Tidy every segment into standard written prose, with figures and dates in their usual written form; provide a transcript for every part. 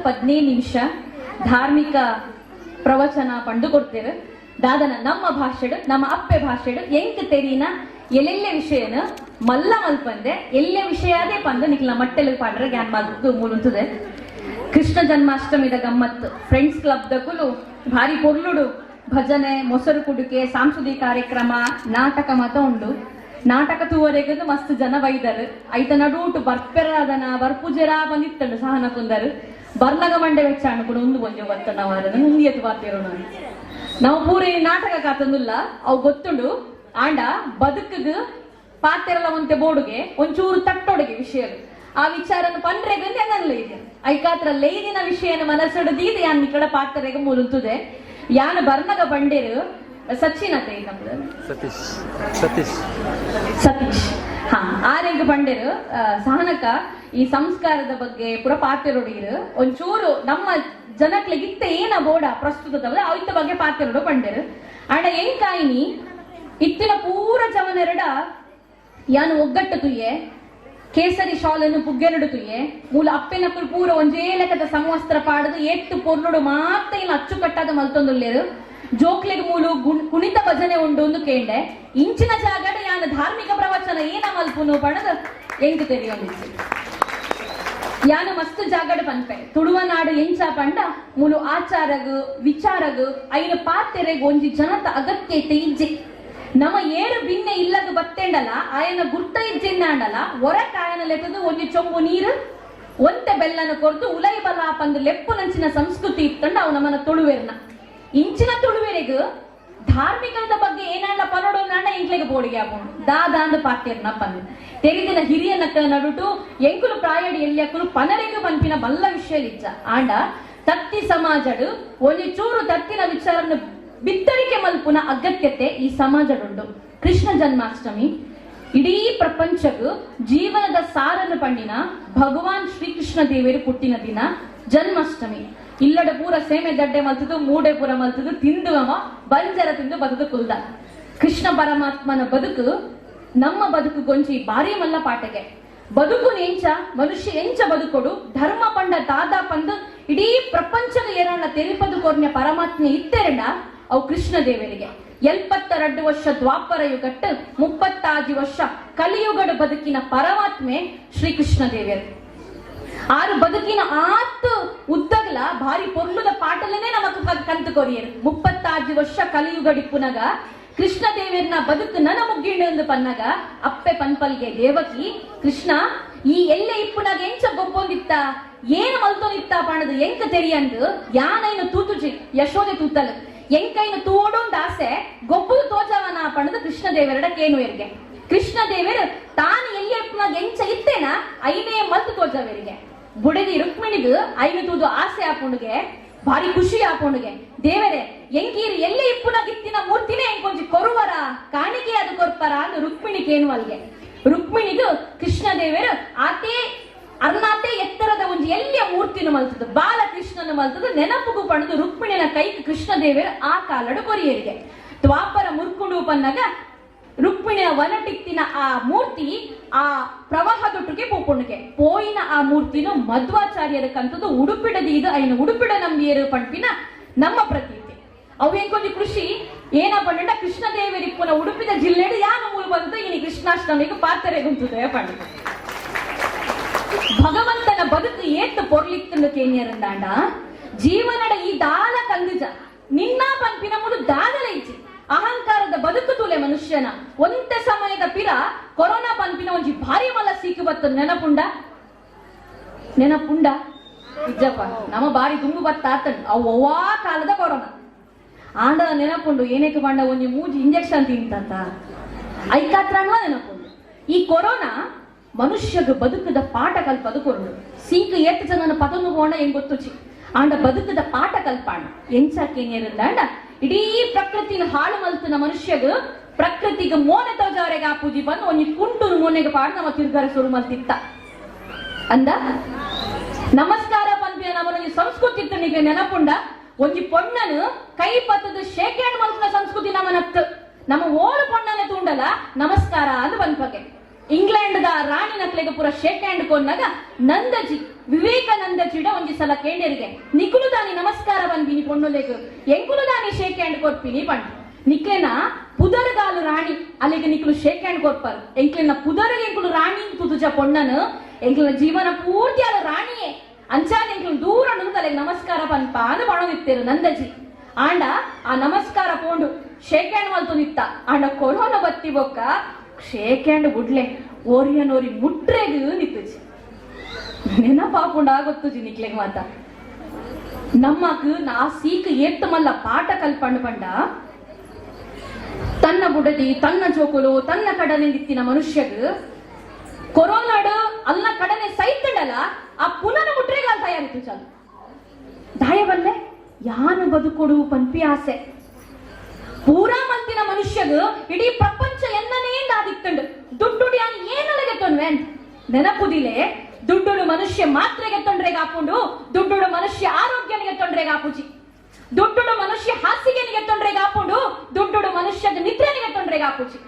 15 ನಿಮಿಷ ಧಾರ್ಮಿಕ ಪ್ರವಚನ ಪಂಡು ಕೊಡ್ತೇವೆ. ದಾದನ ನಮ್ಮ ಭಾಷೆಡು, ನಮ್ಮ ಅಪ್ಪೆ ಭಾಷೆಡು ಎಂಕ್ ತೆರಿನ ಎಲ್ಲೆಲ್ಲೆ ವಿಷಯನ ಮಲ್ಲ ಮಲ್ಪಂದೆ ಎಲ್ಲೆ ವಿಷಯ ಅದೇ ಪಂದು ನಿಕ್ಲ ಮಟ್ಟೆಲ್ ಪಾಡ್ರೆ ಗ್ಯಾನ್ ಮಲ್ತು ಮೂಲುಂತದೆ. ಕೃಷ್ಣ ಜನ್ಮಾಷ್ಟಮಿದ ಗಮ್ಮತ್ತು ಫ್ರೆಂಡ್ಸ್ ಕ್ಲಬ್ ದಕುಲು ಭಾರಿ ಪೊರ್ಲುಡು ಭಜನೆ, ಮೊಸರು ಕುಡುಕೆ, ಸಾಂಸ್ಕೃತಿಕ ಕಾರ್ಯಕ್ರಮ, ನಾಟಕ ಮತ ಉಂಡು. ನಾಟಕ ತೂವರೆಗೆ ಮಸ್ತ್ ಜನ ಬೈದರು. ಐತ ನಡೂಟು ಬರ್ಪೆರಾದನ ಬರ್ಪುಜೆರಾ ಬಂದಿತ್ತಂಡು ಸಹನ ಕುಂದರು ಬರ್ನಗ ಮಂಡೆ ವೆಚ್ಚಾಣು ಕೂಡ ಒಂದು ಒಂಜಿ ಬತ್ತನ ಮುಂದಿಯತ್ತು ಬಾತಿರೋಣ. ನಾವು ಪೂರ ಈ ನಾಟಕ ಕಾತಂದುಲ್ಲ, ಅವು ಗೊತ್ತುಂಡು. ಆಂಡ ಬದುಕುಗ್ ಪಾತೆರಲ ಒಂತೆ ಬೋಡುಗೆ, ಒಂಚೂರು ತಟ್ಟೊಡುಗೆ ವಿಷಯ. ಆ ವಿಚಾರನ ಪನ್ರೆಗ್ ನೆನಲ್ಲ ಇದೆ. ಐಕಾತ್ರ ಲೇದಿನ ವಿಷಯನ ಮನಸ್ಸುಡು ದೀದ ಯಾನ್ ನಿಕಡ ಪಾತೆರೆಗ್ ಮುರುಂತುದೆ. ಯಾನ್ ಬರ್ನಗ ಬಂಡೇರು ಸಚಿನ್ ಅತೆ ನಮ್ದು. ಸತೀಶ್, ಸತೀಶ್. ಸತೀಶ್, ಹಾ, ಆರೆಗ್ ಬಂಡೇರು, ಸಹನಕ ಈ ಸಂಸ್ಕಾರದ ಬಗ್ಗೆ ಪೂರ ಪಾತೆರೊಡೀರು, ಒಂಚೂರು ನಮ್ಮ ಜನಕ್ಲೆಗ್ ಇತ್ತೆ ಏನ ಬೋಡ ಪ್ರಸ್ತುತದವ ಅವಿತ ಬಗ್ಗೆ ಪಾತೆರೊಡು ಬಂಡೇರು. ಆಂಡ ಎಂಕಾಯಿನಿ ಇತ್ತಿನ ಪೂರ ಜವನೆರಡ ಯಾನು ಒಗ್ಗಟ್ಟು ತುಯ್ಯೆ. ಕೇಸರಿ ಶಾಲನ್ನು ಪುಗ್ಗೆನಡು ತುಯ್ಯೆ. ಮೂಲ ಅಪ್ಪೆನಕುಲು ಪೂರ ಒಂಜೇ ಲೆಕ್ಕದ ಸಮವಸ್ತ್ರ ಪಾಡದು ಏತ್ತು ಪೊರ್ಲುಡು ಮಾತ ಇಲ್ಲ ಅಚ್ಚುಕಟ್ಟಾದ ಮಲ್ತೊಂದುಲ್ಲೇರು. ಜೋಕ್ಲೆಗ್ ಮೂಲು ಕುಣಿತ ಭಜನೆ ಉಂಡು ಒಂದು ಕೇಂಡೆ. ಇಂಚಿನ ಜಾಗಡ ಯಾನ ಧಾರ್ಮಿಕ ಪ್ರವಚನ ಏನ ಮಲ್ಪುನು ಪಣದ ಎಂಕ್ ತೆರಿಯೊಂದಿತ್ತು. ಯಾನು ಮಸ್ತ್ ಜಾಗಡ್ ಪನ್ಪೆ, ತುಳುವನಾಡು ಎಂಚ ಪಂಡ ಮೂಲು ಆಚಾರಗ್ ವಿಚಾರಗ್ ಐನ ಪಾತೆರೆಗ್ ಒಂಜಿ ಜನತ ಅಗತ್ಯ ಇತ್ತೆ ಇಜ್ಜಿ. ನಮ್ಮ ಏರು ಬಿನ್ನೆ ಇಲ್ಲಗ ಬತ್ತೆಂಡಲ ಆಯನ ಗುರ್ತ ಇಜ್ಜಿಂದಾಂಡಲ ಒರ ಕಾಯನ ಲೆತ್ತದು ಒಂಜಿ ಚೊಂಬು ನೀರು ಒಂತೆ ಬೆಲ್ಲನ ಕೊರ್ದು ಉಲೈ ಬಲ ಪಂದು ಲೆಪ್ಪು ನಂಚಿನ ಸಂಸ್ಕೃತಿ ಇತ್ತಂಡ ಅವು ನಮ್ಮನ ತುಳುವೆರ್ನ. ಇಂಚಿನ ತುಳುವೆರೆಗ್ ಧಾರ್ಮಿಕದ ಬಗ್ಗೆ ಏನಾಂಡ ಪನೋಡು ನಾಂಡ ಇಂಕ್ಲೆಗ್ ಬೋಡಿಗೆ ಆಪುಂಡು. ದಾದಾಂದು ಪಾತೆರ್ನ ಪಂದು ತೆರಿದಿನ ಹಿರಿಯ ನಕ್ಕ ನಡುಟು ಎಂಕುಲು ಪ್ರಾಯಡಿ ಎಲ್ಯಕುಲು ಪನರೆಗ್ ಪನ್ಪಿನ ಬಲ್ಲ ವಿಷಯ ಇಜ್ಜ. ಆಂಡ ತತ್ತಿ ಸಮಾಜಡು ಒಂಜಿ ಚೂರು ತತ್ತಿನ ವಿಚಾರನ ಬಿತ್ತರಿಕೆ ಮಲ್ಪುನ ಅಗತ್ಯತೆ ಈ ಸಮಾಜಡುಂಡು. ಕೃಷ್ಣ ಜನ್ಮಾಷ್ಟಮಿ ಇಡೀ ಪ್ರಪಂಚಗ್ ಜೀವನದ ಸಾರನ್ನು ಪಂಡಿನ ಭಗವಾನ್ ಶ್ರೀಕೃಷ್ಣ ದೇವರು ಪುಟ್ಟಿನ ದಿನ ಜನ್ಮಾಷ್ಟಮಿ. ಇಲ್ಲಡ ಪೂರ ಸೇಮೆ ದಡ್ಡೆ ಮಲ್ತದು, ಮೂಡೆ ಪೂರ ಮಲ್ತದು ತಿಂದು ಅವ ಬಂಜರ ತಿಂದು ಬದುಕು ಕುಲ್ದ. ಕೃಷ್ಣ ಪರಮಾತ್ಮನ ಬದುಕು ನಮ್ಮ ಬದುಕು ಗೊಂಚಿ ಭಾರಿ ಮಲ್ಲ ಪಾಟಗೆ. ಬದುಕು ಎಂಚ, ಮನುಷ್ಯ ಎಂಚ ಬದುಕೊಡು, ಧರ್ಮ ಪಂಡ ದಾದಾ ಪಂದು ಇಡೀ ಪ್ರಪಂಚದ ಏರಣ್ಣ ತೆರಿಪದು ಕೊರ್ನೆ ಪರಮಾತ್ಮ ಇತ್ತೆರಂಡ ಅವು ಕೃಷ್ಣ ದೇವರಿಗೆ. 72 ವರ್ಷ ದ್ವಾಪರ ಯುಗಟ್ಟು 36 ವರ್ಷ ಕಲಿಯುಗಡ ಬದುಕಿನ ಪರಮಾತ್ಮೆ ಶ್ರೀಕೃಷ್ಣ ದೇವರು. ಆರು ಬದುಕಿನ ಆತ್ ಉದ್ದಗಲ ಭಾರಿ ಪೊರ್ಲುದ ಪಾಟಲನೆ ನಮಕ್ ಕಂತು ಕೊರಿಯರು. 36 ವರ್ಷ ಕಲಿಯುಗಡಿಪ್ಪುನಗ ಕೃಷ್ಣ ದೇವರ್ನ ಬದುಕು ನನ ಮುಗ್ಗಿಂಡು ಎಂದು ಪನ್ನಗ ಅಪ್ಪೆ ಪನ್ಪಲ್ಗೆ ದೇವಕಿ, ಕೃಷ್ಣ ಈ ಎಲ್ಲೆ ಇಪ್ಪುನಾಗ ಎಂಚ ಗೊಬ್ಬೊಂದಿತ್ತ, ಏನು ಮಲ್ತೊಂದಿತ್ತ ಪಣದು ಎಂಕ ತೆರಿಯಂದು. ಯಾನೈನು ತೂತುಜಿ, ಯಶೋದೆ ತೂತಲ್, ಎಂಕೈನು ತೋಡೊಂದು ಆಸೆ, ಗೊಬ್ಬುದು ತೋಜವನ ಪಣದು ಕೃಷ್ಣ ದೇವರಡ ಕೇನುವೆರ್ಗೆ. ಕೃಷ್ಣ ದೇವರು ತಾನು ಎಲ್ಲಿ ಇಪ್ಪುನಾಗ ಎಂಚ ಇತ್ತೇನ ಐನೇ ಮಲ್ತು ತೋಜವೆರಿಗೆ. ಬುಡದಿ ರುಕ್ಮಿಣಿಗು ಐನು ತೂದು ಆಸೆ ಆಪುಂಡುಗೆ, ಭಾರಿ ಖುಷಿ ಆಪುಂಡುಗೆ. ದೇವರೇ, ಎಂಕೀರು ಎಲ್ಲಿ ಇಪ್ಪುನಾಗ ಇತ್ತಿನ ಮೂರ್ತಿನೇ ಎಂಕೊಂಜಿ ಕೊರುವರ, ಕಾಣಿಕೆ ಅದು ಕೊರ್ಪರ ಅಂದು ರುಕ್ಮಿಣಿ ಕೇನುವಲ್ಗೆ. ರುಕ್ಮಿಣಿಗು ಕೃಷ್ಣ ದೇವರು ಆತೇ ಅರ್ನಾತೆ ಎತ್ತರದ ಒಂಜಿ ಎಲ್ಲಿಯ ಮೂರ್ತಿನ ಮಲ್ತದ, ಬಾಲಕೃಷ್ಣನ ಮಲ್ತದ ನೆನಪುಗು ಪಣದು ರುಕ್ಮಿಣಿನ ಕೈಗೆ ಕೃಷ್ಣ ದೇವರು ಆ ಕಾಲಡು ಕೊರಿಯರಿಗೆ. ದ್ವಾಪರ ಮುರ್ಕುಂಡು ಪನ್ನಗ ರುಕ್ಮಿಣಿಯ ವನಟಿತ್ತಿನ ಆ ಮೂರ್ತಿ ಆ ಪ್ರವಾಹದೊಟ್ಟಿಗೆ ಪೋಪುಂಡುಗೆ. ಪೋಯಿನ ಆ ಮೂರ್ತಿನ ಮಧ್ವಾಚಾರ್ಯರ ಕಂತದ್ದು ಉಡುಪಿಡದಿ ಇದು ಐನ ಉಡುಪಿಡ ನಂಬಿಯರು ಪಂಪಿನ ನಮ್ಮ ಪ್ರತೀತಿ. ಅವು ಎಂಕೊಂಜಿ ಕೃಷಿ ಏನ ಪಂಡ ಕೃಷ್ಣ ದೇವರಿಪ್ಪುನ ಉಡುಪಿದ ಜಿಲ್ಲೆಡು ಯಾನು ಮೂಲು ಬಂತು ಇನಿ ಕೃಷ್ಣಾಷ್ಟಮಿಗೆ ಪಾತ್ರೆ ಗುಂತುದೆ ಪಂಡ. ಭಗವಂತನ ಬದುಕು ಏತ್ತು ಪೊರ್ಲಿತ್ತಂದು ಕೇನಿಯರಂದಾಂಡ ಜೀವನಡ ಈ ದಾಲ ಕಂದಿಜ ನಿನ್ನ ಪಂಪಿನ ಮುಳು ದಾದಲ ಇಜ್ಜಿ. ಅಹಂಕಾರದ ಬದುಕು ತುಲೆ ಮನುಷ್ಯನ. ಒಂತೆ ಸಮಯದ ಪಿರ ಕೊರೋನಾ ಪಂಪಿನ ಒಂಜಿ ಭಾರಿ ಮಲ್ಲ ಸೀಕು ಬತ್ತ, ನೆನಪುಂಡ? ನೆನಪುಂಡ ಇಜ್ಜಪ್ಪ? ನಮ್ಮ ಬಾರಿ ತುಂಬು ಬತ್ತ ಆತನ್ ಅವು ಅವ್ವಾ ಕಾಲದ ಕೊರೋನಾ. ಆಂಡ ನೆನಪುಂಡು. ಏನಕ್ಕೆ ಪಂಡ ಒಂಜಿ ಮೂಜಿ ಇಂಜೆಕ್ಷನ್ ತಿಂತಂತ ಐಕಾತ್ರಂಗ್ಲ ನೆನಪುಂಡು. ಈ ಕೊರೋನಾ ಮನುಷ್ಯಗ ಬದುಕದ ಪಾಠ ಕಲ್ಪದು ಕೊರುಂಡು. ಸೀಕು ಏತ್ ಜನನ ಪದನು ಹೋಣ ಹೆಂಗ್ ಗೊತ್ತುಚಿ. ಆಂಡ ಬದುಕದ ಪಾಠ ಕಲ್ಪಾಣ ಎಂಚ ಕೇನಿಯರಿಂದಾಂಡ ಇಡೀ ಪ್ರಕೃತಿನ ಹಾಳು ಮಲ್ತನ ಮನುಷ್ಯಗ ಪ್ರಕೃತಿಗೆ ಮೋನೆ ತೋಜವರೆಗೆ ಆ ಪೂಜಿ ಬಂದು ಒಂಜಿ ಕುಂಟು ಮೋನೆಗೆ ಪಾಡು ನಮ್ಮ ತಿರ್ಗಾರ ಶುರು ಮಲ್ತಿತ್ತ ಅಂದ. ನಮಸ್ಕಾರ ಪನ್ಪಿನ ನಮ್ಮನೊಂಜಿ ಸಂಸ್ಕೃತಿ ಇತ್ತು ನಿಗೆ ನೆನಪುಂಡ? ಒಂಜಿ ಪೊಣ್ಣನು ಕೈ ಪತ್ತದ ಶೇಕ್ ಹ್ಯಾಂಡ್ ಮಲ್ಪುನ ಸಂಸ್ಕೃತಿ ನಮ್ಮನತ್ತು. ನಮ್ಮ ಓಳು ಪೊಣ್ಣನ ತೂಂಡಲ ನಮಸ್ಕಾರ ಅಂದ್ ಪನ್ಪಗೆ. ಇಂಗ್ಲೆಂಡ್ ದ ರಾಣಿ ನಕ್ಲೆಗ್ ಪೂರ ಶೇಕ್ ಹ್ಯಾಂಡ್ ಕೊನ್ನಾಗ ನಂದಜಿ ವಿವೇಕಾನಂದಜಿಡ ಒಂಜಿ ಸಲ ಕೇಂಡರಿಗೆ ನಿಕುಲು ದಾನಿ ನಮಸ್ಕಾರ ಬಂದಿನಿ ಪೊಣ್ಣುಲೆಗ್ ಎಂಕುಲು ದಾನಿ ಶೇಕ್ ಹ್ಯಾಂಡ್ ಕೊರ್ಪಿನಿ ಪಂಡ್ ನಿಕ್ಲೆನ ಪುದರ್ಗಾಲು ರಾಣಿ ಅಲ್ಲಿಗೆ ನಿಕುಲು ಶೇಕ್ ಹ್ಯಾಂಡ್ ಕೊರ್ಪರ್ ಎಂಕ್ಲೆನ ಪುದರ್ಗೆ ಎಂಕುಲು ರಾಣಿ ತುದುಜ ಪೊಣ್ಣನು ಎಂಕ್ಲೆನ ಜೀವನ ಪೂರ್ತಿ ಅಲ್ಲ ರಾಣಿಯೇ ಅಂಚಾದ ಎಂಕ್ಲು ದೂರ ನುಂದಲೆಗ್ ನಮಸ್ಕಾರ ಪನ್ಪ ಅಂದ್ ಪಣೋದಿತ್ತೇರು ನಂದಜಿ. ಆಂಡ ಆ ನಮಸ್ಕಾರ ಪೋಂಡು ಶೇಕ್ ಹ್ಯಾಂಡ್ ಮಲ್ತೊಂದಿತ್ತ. ಆಂಡ ಕೊರೋನಾ ಬತ್ತಿ ಬೊಕ್ಕ ಶೇಕ್ ಹ್ಯಾಂಡ್ ಬುಡ್ಲೆ ಓರಿಯನೋರಿ ಮುಟ್ರೆಗ್ ನಿತ್ತುಜಿ ನೆನಪಾಪುಂಡ ಗೊತ್ತುಜಿ ನಿಕ್ಲೆಗ್ ಮಾತ. ನಮ್ಮಕ್ ನಾ ಸೀಕ್ ಏತ್ ಮಲ್ಲ ಪಾಠ ಕಲ್ಪಂಡು ಪಂಡ ತನ್ನ ಬುಡದಿ ತನ್ನ ಜೋಕುಲು ತನ್ನ ಕಡನೆ ನಿತ್ತಿನ ಮನುಷ್ಯಗ್ ಕೊರೋನಾಡು ಅಲ್ಲ ಕಡನೆ ಸೈತಂಡಲ ಆ ಪುನನ ಮುಟ್ರೆಗಾಲ್ ತಯಾರಿತ್ತು ಚಾಲು ದಾಯಬಲ್ಲೆ ಯಾನು ಬದುಕೊಡು ಪನ್ಪಿ ಆಸೆ ಪೂರಾ ಮಲ್ತಿನ ಮನುಷ್ಯಗ್ ಇಡೀ ಪ್ರಪಂಚ ಎನ್ನನೇ ದಾದಿತ್ತಂಡು ದುಡ್ಡು ಯಾನ್ ಏನೊಳಗೆ ತೊನ್ವೆ ನೆನಪುದಿಲೆ ದುಡ್ಡುಡು ಮನುಷ್ಯ ಮಾತ್ರೆಗೆ ತೊಂದ್ರೆಗೆ ಹಾಕೊಂಡು ದುಡ್ಡುಡು ಮನುಷ್ಯ ಆರೋಗ್ಯನಿಗೆ ತೊಂದ್ರೆಗೆ ಹಾಪುಜಿ ದುಡ್ಡುಡು ಮನುಷ್ಯ ಹಾಸಿಗೆನಿಗೆ ತೊಂದ್ರೆಗೆ ಹಾಕೊಂಡು ದುಡ್ಡುಡು ಮನುಷ್ಯಗ ನಿದ್ರೆನಿಗೆ ತೊಂದ್ರೆಗೆ ಹಾಪುಜಿ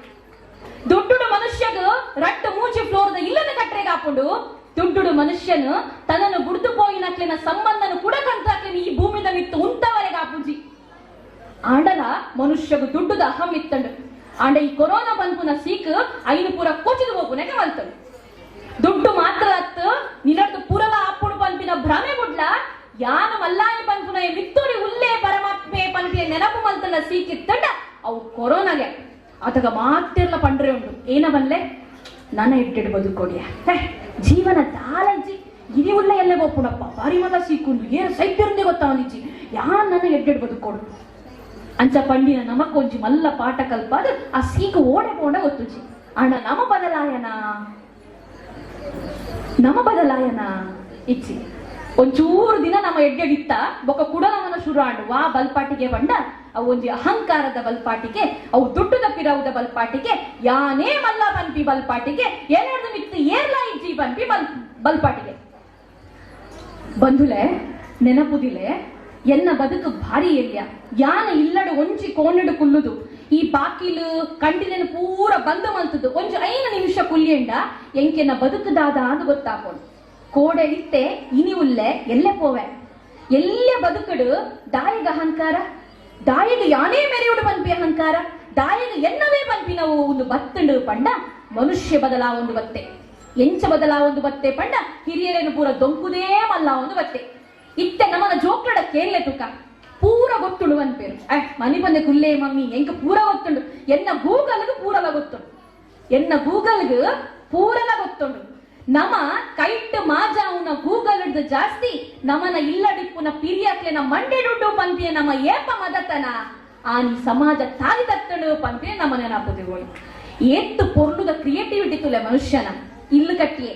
ದುಡ್ಡುಡು ಮನುಷ್ಯಗ ರಟ್ಟು ಮೂಜಿ ಫ್ಲೋರ್ದ ಇಲ್ಲನ ಕಟ್ರೆಗೆ ಹಾಕೊಂಡು ದುಡ್ಡುಡು ಮನುಷ್ಯನು ತನ್ನನ್ನು ಬುಡ್ದು ಪೋಯಿನಕ್ಲಿನ ಸಂಬಂಧನು ಕೂಡ ಕಂತಾಕ್ಲಿನ ಈ ಭೂಮಿದ ಮಿತ್ತು ಉಂತವರೆಗೆ ಹಾಪುಜಿ. ಆಂಡಲ ಮನುಷ್ಯಗ ದುಡ್ಡುದ ಅಹಂ ಇತ್ತಂಡು ಆಂಡ ಈ ಕೊರೋನಾ ಬಂದ್ಪುನ ಸೀಕ್ ಐನು ಪೂರ ಕೋಚಿದು ಹೋಗುನೆಗೆ ಮಲ್ತಂಡು ದುಡ್ಡು ಮಾತ್ರ ಅತ್ತು ನಿನ್ನಡ್ದು ಪುರಲ ಅಪ್ಪುಡು ಪನ್ಪಿನ ಭ್ರಮೆ ಬುಡ್ಲ ಯಾನ ಮಲ್ಲಾಯ ಪನ್ಪುನ ಮಿತ್ತೋರಿ ಉಲ್ಲೇ ಪರಮಾತ್ಮೆ ಪನ್ಪಿನ ನೆನಪು ಮಲ್ತನ ಸೀಕಿತ್ತಂಡ ಅವು ಕೊರೋನಾಗೆ ಆತಗ ಮಾತೆಲ್ಲ ಪಂಡ್ರೆ ಉಂಡು ಏನ ಬಲ್ಲೆ ನನ್ನ ಇಟ್ಟಿಡು ಬದುಕೊಡಿಯ ಜೀವನ ದಾಲಜ್ಜಿ ಇರಿ ಉಲ್ಲ ಎಲ್ಲ ಗೋಪುಣಪ್ಪ ಬಾರಿ ಮಲ್ಲ ಸೀಕುಂಡು ಏನು ಸೈಪಿರುಂದೆ ಗೊತ್ತಾವನಿಜ್ಜಿ ಯಾನ್ ನನ್ನ ಎಡ್ಡೆಡ್ ಬದುಕೊಡು ಅಂಚ ಪಂಡಿನ ನಮಕ್ ಒಂಜಿ ಮಲ್ಲ ಪಾಠ ಕಲ್ಪಾದ ಆ ಸೀಕು ಓಡೆ ಪೋಂಡ ಗೊತ್ತುಜಿ. ಅಣ್ಣ ನಮ ಬದಲಾಯನ ನಮ ಬದಲಾಯನ ಇಚ್ಚಿ ಒಂಚೂರು ದಿನ ನಮ್ಮ ಎಡ್ಡೆಡಿತ್ತ ಬೊಕ್ಕ ಕುಡ ನಮನ ಶುರು ಆಂಡು ವಾ ಬಲ್ಪಾಟಿಗೆ ಬಂಡ ಅವು ಒಂಜಿ ಅಹಂಕಾರದ ಬಲ್ಪಾಟಿಗೆ ಅವು ದುಡ್ಡುದ ಪಿರವುದ ಬಲ್ಪಾಟಿಗೆ ಯಾನೇ ಮಲ್ಲ ಪನ್ಪಿ ಬಲ್ಪಾಟಿಗೆ ಏನಾದ್ರು ಮಿತ್ತು ಏರ್ಲಾ ಇಜ್ಜಿ ಪನ್ಪಿ ಬಲ್ಪಾಟಿಗೆ. ಬಂಧುಲೆ ನೆನಪುದಿಲೆ ಎನ್ನ ಬದುಕು ಭಾರಿ ಎಲ್ಯ ಯಾನ ಇಲ್ಲಡು ಒಂಜಿ ಕೋಣೆಡು ಕುಲ್ಲುದು ಈ ಬಾಕಿಲು ಕಂಡಿಲೇನು ಪೂರ ಬಂದು ಮಲ್ತದು ಒಂಜಿ 5 ನಿಮಿಷ ಕುಲ್ಲಿಯಂಡ ಎಂಕೆನ ಬದುಕುದಾದ ಅಂದ್ ಗೊತ್ತಾಪೋಡು ಕೋಡೆ ಇತ್ತೆ ಇನಿ ಉಲ್ಲೆ ಎಲ್ಲೆ ಪೋವೆ ಎಲ್ಲೆ ಬದುಕಡು ದಾಯಗ ಅಹಂಕಾರ ದಾಯಗ ಯಾನೇ ಮೆರೆಯುಡು ಪನ್ಪಿ ಅಹಂಕಾರ ದಾಯಗ ಎನ್ನವೇ ಪನ್ಪಿ ನಾವು ಒಂದು ಬತ್ತಂಡು ಪಂಡ ಮನುಷ್ಯ ಬದಲಾವೊಂದು ಬತ್ತೆ ಎಂಚ ಬದಲಾವೊಂದು ಬತ್ತೆ ಪಂಡ ಹಿರಿಯರೇನು ಪೂರ ದೊಂಕುದೇ ಮಲ್ಲ ಒಂದು ಬತ್ತೆ ಇತ್ತೆ ನಮ್ಮನ ಜೋಕ್ಲಡ ಕೇರ್ಲೆ ತುಕ ಪೂರ ಗೊತ್ತುಂಡು ಅನ್ಪೇರು ಮನಿ ಬಂದೆ ಕುಲ್ಲೆ ಮಮ್ಮಿ ಎಂಕ ಪೂರ ಗೊತ್ತುಂಡು ಎನ್ನ ಗೂಗಲ್ಗ್ ಪೂರಲ ಗೊತ್ತುಂಡು ಎನ್ನ ಗೂಗಲ್ಗ್ ಪೂರಲ ಗೊತ್ತುಂಡು ನಮ ಕೈಟ್ ಮಾಜಾವುನ ಗೂಗಲ್ ಜಾಸ್ತಿ ನಮನ ಇಲ್ಲಡಿಪ್ಪುನ ಪಿರಿಯಾಕ್ಲೆನ ಮಂಡೆಡುಡ್ಡು ಪನ್ಪಿಯ ನಮ್ಮ ಏಪ ಮದತನ ಆನಿ ಸಮಾಜ ತಾಯಿ ತತ್ತಡು ಪನ್ಪಿಯ ನಮ್ಮ ನೆನಪುದಿಗಳು ಏತ್ತು ಪೊರ್ಲುದ ಕ್ರಿಯೇಟಿವಿಟಿ ತುಲೆ ಮನುಷ್ಯನ ಇಲ್ಲು ಕಟ್ಟಿಯೇ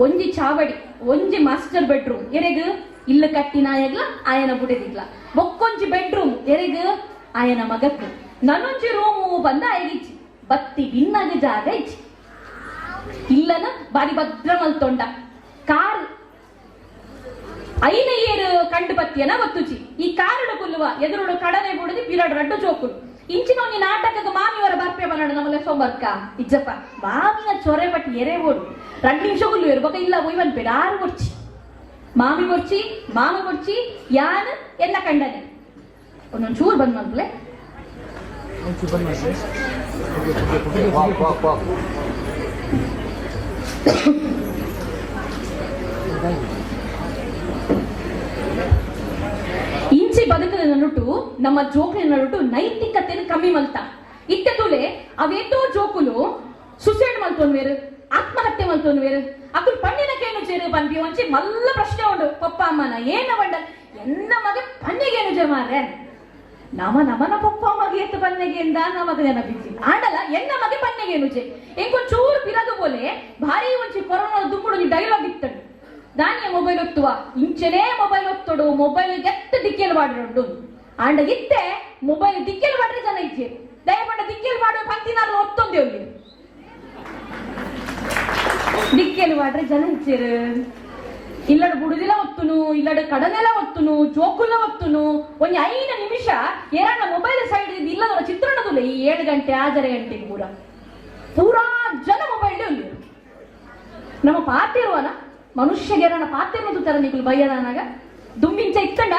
ಒಂಜಿ ಚಾವಡಿ ಒಂಜಿ ಮಾಸ್ಟರ್ ಬೆಡ್ರೂಮ್ ಎರೆಗ್ ಇಲ್ಲು ಕಟ್ಟಿನಾಯಗ್ಲ ಆಯನ ಬುಡೆದಿಗ್ಲ ಬೊಕ್ಕೊಂಜಿ ಬೆಡ್ರೂಮ್ ಎರೆಗ್ ಆಯನ ಮಗಕ್ ನನ್ನೊಂಜಿ ರೂಮು ಬಂದ ಆಯಗಿಚ್ಚಿ ಬತ್ತಿ ಬಿನ್ನಾಗ ಜಾಗ ಇಚ್ಚಿ ಇಲ್ಲನ ಬಾರಿ ಭದ್ರ ಮಲ್ತೊಂಡ ಕಾರ್ ಐನ ಏರು ಕಂಡು ಬತ್ತಿಯನ ಗೊತ್ತುಚಿ ಈ ಕಾರುಡು ಕುಲ್ಲುವ ಎದುರುಡು ಕಡನೆ ಬುಡದಿ ಪಿರಡು ರಡ್ಡು ಜೋಕುಡು ಇಂಚಿನ ಒಂಜಿ ನಾಟಕದ ಮಾಮಿಯವರ ಬರ್ಪೆ ಬನ್ನಡ ನಮ್ಮಲೆ ಸೋಂಬರ್ಕ ಇಜ್ಜಪ್ಪ ಮಾಮಿನ ಚೊರೆ ಬಟ್ ಎರೆ ಓಡು 2 ನಿಮಿಷ ಕುಲ್ಲುವೆರು ಬೊಕ ಇಲ್ಲ ಒಯ್ವನ್ ಬೇಡ ಆರು ಬೊರ್ಚಿ ಮಾಮಿ ಬೊರ್ಚಿ ಮಾಮ ಬೊರ್ಚಿ ಯಾನ್ ಎಲ್ಲ ಕಂಡನೆ ಒಂದೊಂದು ಚೂರು ಬಂದ್ ಮಲ್ಪಲೆ. ಇಂಚಿ ಬದುಕಿನ ನಡುಟು ನಮ್ಮ ಜೋಕ್ಲಿನ ನಡುಟು ನೈತಿಕತೆಯನ್ನು ಕಮ್ಮಿ ಮಲ್ತ ಇತ್ತೆ ತುಲೆ ಅವೇತೋ ಜೋಕುಲು ಸುಸೈಡ್ ಮಲ್ತೊನ್ವೇರು ಆತ್ಮಹತ್ಯೆ ಮಲ್ತೊನ್ವೇರು ಅಕುಲು ಪಣ್ಣಿನ ಕೇನು ಚೇರು ಪನ್ಪಿ ಒಂಚಿ ಮಲ್ಲ ಪ್ರಶ್ನೆ ಉಂಡು ಪಪ್ಪ ಅಮ್ಮನ ಏನ ಬಂಡ ಎನ್ನ ಮಗ ಪನ್ನಿಗೇನು ಜೆ ಮಾರ್ರೆ ನಮ ನಮನ ಪಪ್ಪ ಅಮ್ಮಗೆ ಏತು ಪನ್ನೆಗೆ ಎಂದ ನಮಗ ನೆನಪಿಸಿ ಆಂಡಲ ಎನ್ನ ಮಗೆ ಪನ್ನೆಗೇನು ಜೆ ಎಂಕೊಂಚೂರು ಪಿರದು ಬೋಲೆ ಭಾರಿ ಒಂಚಿ ಕೊರೋನಾ ದುಂಬುಡು ಒಂಜಿ ಡೈಲಾಗ್ ಇತ್ತಂಡು ದಾನಿಯ ಮೊಬೈಲ್ ಒತ್ತುವ ಇಂಚೆನೇ ಮೊಬೈಲ್ ಒತ್ತೋಡು ಮೊಬೈಲ್ ಎತ್ತ ದಿಕ್ಕೆಲ್ ಬಾಡ್ರುಂಡು ಆಂಡ ಇತ್ತೆ ಮೊಬೈಲ್ ದಿಕ್ಕೆಲ್ ಬಾಡ್ರೆ ಜನ ಇಚ್ಚೆ ದಯಪಂಡ ದಿಕ್ಕೆಲ್ ಬಾಡುವ ಪಂತಿನಾರ್ಲ ಒತ್ತೊಂದೆ ಅಲ್ಲಿ ದಿಕ್ಕೆಲ್ ಬಾಡ್ರೆ ಜನ ಇಚ್ಚೇರು ಇಲ್ಲಡು ಬುಡುದಿಲ ಒತ್ತುನು ಇಲ್ಲಡು ಕಡನೆಲ ಒತ್ತುನು ಜೋಕುಲ ಒತ್ತುನು ಒಂಜಿ 5 ನಿಮಿಷ ಏರಣ್ಣ ಮೊಬೈಲ್ ಸೈಡ್ ಇಲ್ಲದವರ ಚಿತ್ರಣದುಲ್ಲ ಈ 7 ಗಂಟೆ 6 ಗಂಟೆಗೆ ಪೂರ ಪೂರಾ ಜನ ಮೊಬೈಲ್ ಉಲ್ಲೆರ್. ನಮ್ಮ ಪಾತೆರುವನ ಮನುಷ್ಯಗೆರನ ಪಾತೆರುವುದು ತರ ನಿಕುಲು ಬಯ್ಯದನಾಗ ದುಂಬಿಂಚ ಇತ್ತಂಡ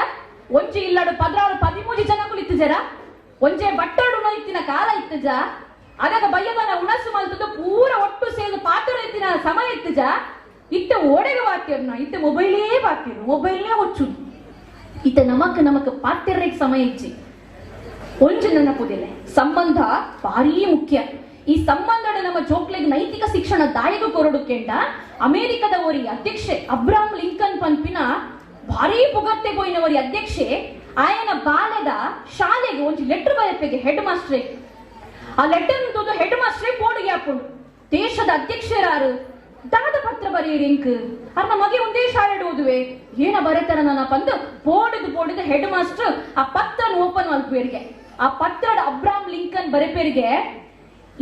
ಒಂಜಿ ಇಲ್ಲಡು 16 13 ಜನಕುಲು ಇತ್ತಿಜರ ಒಂಜೆ ಬಟ್ಟಡು ಇತ್ತಿನ ಕಾಲ ಇತ್ತಜ. ಅದಾಗ ಬಯ್ಯದನ ಉಣಸು ಮಲ್ತದ್ದು ಪೂರ ಒಟ್ಟು ಸೇದು ಪಾತೆರ ಇತ್ತಿನ ಸಮಯ ಇತ್ತಜ. ಇತ್ತ ಓಡೆಗೆ ಪಾತಿರ್ನ ಇತ್ತ ಮೊಬೈಲೇ ಪಾತಿರು ಮೊಬೈಲೇ ಹೊಚ್ಚುದು. ಇತ್ತ ನಮಕ್ ನಮಕ್ ಪಾತೆರ್ರೆಗ್ ಸಮಯ ಇಜ್ಜಿ. ಒಂಜಿ ನೆನಪುದಿಲ್ಲ, ಸಂಬಂಧ ಭಾರೀ ಮುಖ್ಯ. ಈ ಸಂಬಂಧದ ನಮ್ಮ ಜೋಕ್ಲೆಗ್ ನೈತಿಕ ಶಿಕ್ಷಣ ದಾಯಕ ಕೊರಡು ಕೆಂಡ ಅಮೆರಿಕದ ಒರಿ ಅಧ್ಯಕ್ಷೆ ಅಬ್ರಾಮ್ ಲಿಂಕನ್ ಪನ್ಪಿನ ಭಾರೀ ಪುಗರ್ತೆ ಪೋಯಿನವರಿ ಅಧ್ಯಕ್ಷೆ ಆಯನ ಬಾಲೆದ ಶಾಲೆಗೆ ಒಂಜಿ ಲೆಟರ್ ಬರೆಪೆಗೆ ಹೆಡ್ ಮಾಸ್ಟ್ರೆ. ಆ ಲೆಟರ್ ತೂದು ಹೆಡ್ ಮಾಸ್ಟ್ರೇ ಪೋಡಿಗೆ ಹಾಕೊಂಡು ದೇಶದ ಅಧ್ಯಕ್ಷರಾರು ದಾದ ಪತ್ರ ಬರೆಯಿರಿ ಇಂಕ್ ಅರ್ನ ಮಗೆ ಒಂದೇ ಶಾಲೆ ಓದುವೆ ಏನ ಬರೆತಾರ ನನ್ನ ಪಂದು ಪೋಡಿದು ಪೋಡಿದು ಹೆಡ್ ಮಾಸ್ಟರ್ ಆ ಪತ್ರನ ಓಪನ್ ಮಲ್ಪೇರಿಗೆ. ಆ ಪತ್ರದ ಅಬ್ರಾಮ್ ಲಿಂಕನ್ ಬರೆಪೇರಿಗೆ